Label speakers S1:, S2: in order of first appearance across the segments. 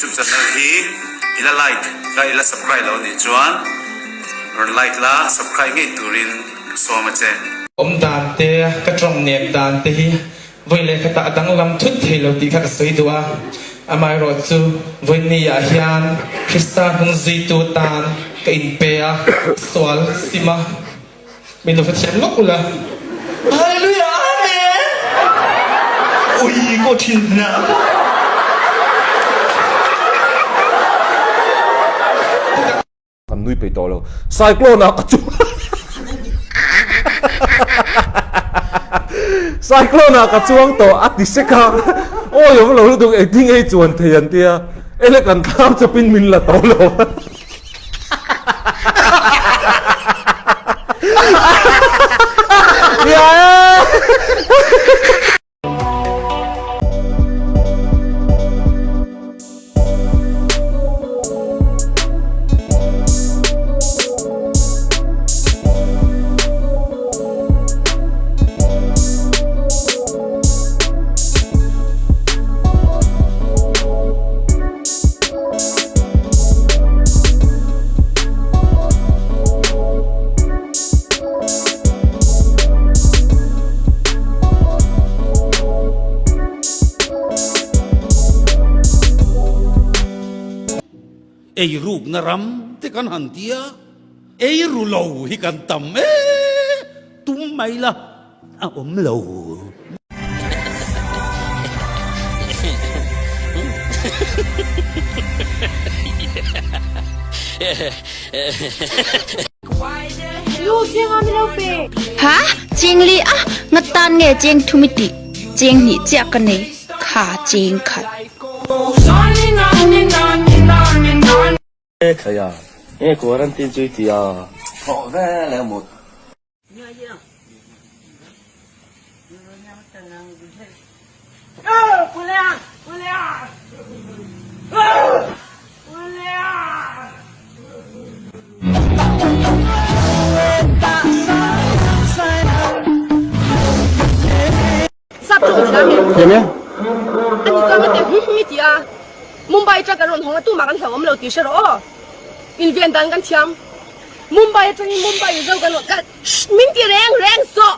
S1: Youtube channel hi i la like la i la subscribe lo nih chuan rawn like la subscribe ngei turin ka sawm a che.
S2: Awm dan te, ka tawng nem dan te hi vawi leh khatah a danglam thut thei lo tih kha ka sawi duh a. Amaherawh chu vawi ah hian Krista hnung zuitu tan ka inpe a, sual sim a. Min lo hrethiam lawk ula. Hallelujah Amen! Ui ko thin na.
S3: Kan nui peih tawh lo. Cyclone ah ka chuang Cyclone ah ka chuang tawh a ti sek a. Awi awm lo lutuk engtin nge i chuan thei an tia. Ele kan thlam chawpin min la tawh lo.
S4: Eirukna ram te kan han ti a, eiru lo hi kan tam e, tum mai la a awm lo.
S5: Ha? Cheng li a, nga tan nge cheng thum i tih? Cheng hnih chiah ka nei, kha cheng khat.
S6: E khaia, nge quarantine chu i ti a? Thawh vel e mut.
S7: Thiam e. Ani chuan ka ti hum hum i ti a, Mumbai atang kan rawn hawng a tumah kan hlauhawm lo tih hre rawh aw. Inven dan kan thiam. Mumbai atangin Mumbai Mizo kan rawn kal min ti reng reng sawh.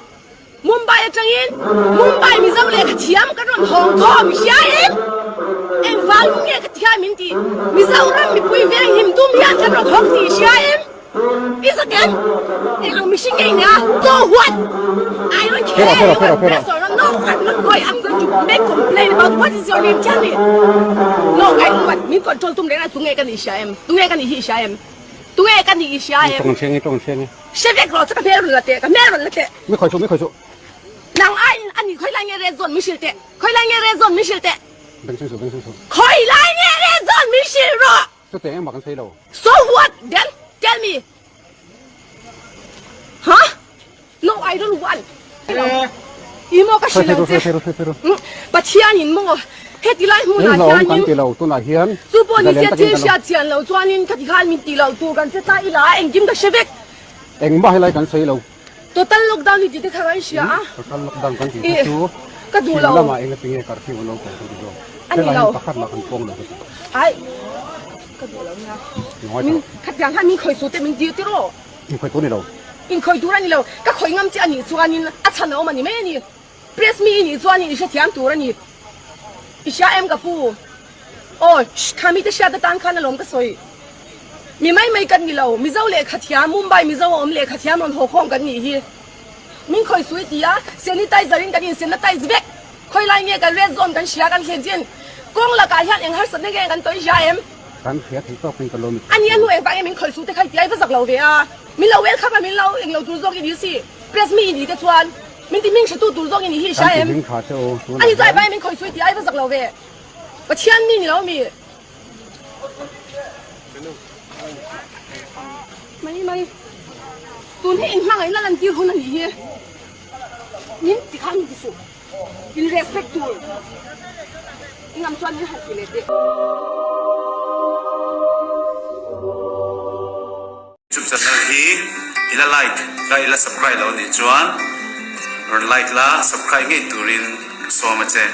S7: Mumbai atangin Mumbai Mizo lehkha thiam kan rawn hawng khawm hria in engvang nge ka thiam min ti Mizoram mipui veng him tum hian kan rawn hawng tih hria in I zak em? Eng ang mihring nge i nia? So what? I don't care you are press or not. No, I'm not going. I'm going to make complaint about what is your name? Tell me. No, I don't want. Min control tum reng a tunge ka nih hria em? Tunge ka nih hi i hria em? Tunge ka nih i hria em?
S8: Tawng hriang i tawng hriang i.
S7: Hre vek rawh chu ka hmel rawn la teh, ka hmel rawn la teh.
S8: Mi khawi chu, mi khawi chu.
S7: Nang aiin a nih khawi lai nge red zone min hrilh teh? Khawi lai nge red zone min hrilh teh?
S8: Beng chhung suh, beng chhung suh.
S7: Khawi lai nge red zone min hrilh rawh?
S8: Chutiang engmah kan sawi lo.
S7: So what then? Tell me. Huh? No, I don't want. I maw ka hrilh ang che. Pathian in maw heti lai hmunah hianin.
S8: Kan ti lo tunah hian.
S7: Chu pawh ni se thil hriat chian lo chuanin khati khan min ti lo tur kan che ta ila engkim ka hre vek.
S8: Engmah helai kan sawi lo.
S7: Total lockdown hi tih te kha kan hria a.
S8: Total lockdown kan tih te chu
S7: ka duh lo.
S8: Lamah enga tinge curfew an lo pawh kan ti zawk.
S7: A ni lo.
S8: Pakhat mah kan pawng lo ka ti.
S7: Ai ka duh lo nia. Min khatiang khan min khawi su te min dir tir aw.
S8: In khawi tur ni lo.
S7: In khawi tur a ni lo. Ka khawi ngam che a nih chuanin a chhan a awm a ni mai a ni. Press mi i nih chuanin i hrethiam tur a ni. I hria em ka pu? Aw, kha mite hriat atan khan alawm ka sawi. Mi mai mai kan ni lo, Mizo lehkha thiam, Mumbai Mizo a awm lehkha thiam rawn haw khawm kan nih hi. Min khawi sui ti a, sanitizer in kan insanitize vek. Khawi lai nge kan red zone kan hria kan thlen chin. Kawng lakah hian eng harsatna nge kan tawih hria em?
S8: Kan hria thei tawk in ka lo mit.
S7: A nia hnu engvang nge min khawi su te kha i ti a, i va zak lo ve a. Min lo welcome a, min lo englo tur zawk i ni si. Press mi i ni te chuan min ti hming hretu tur zawk i ni hi i hria em?
S8: Kan ti hming tha che u.
S7: A ni chu ai vai min khawi sui ti a, i va zak lo ve. Pathian mi ni lo mi. Mai mai. Tun hi in hmangaihna lan tir hun a nih hi. Min ti khan min ti suh. In respect tur. Ngam chuan min han ti leh teh.
S1: Youtube channel hi i la like la i la subscribe lo nih chuan rawn like la subscribe ngei turin ka sawm a che.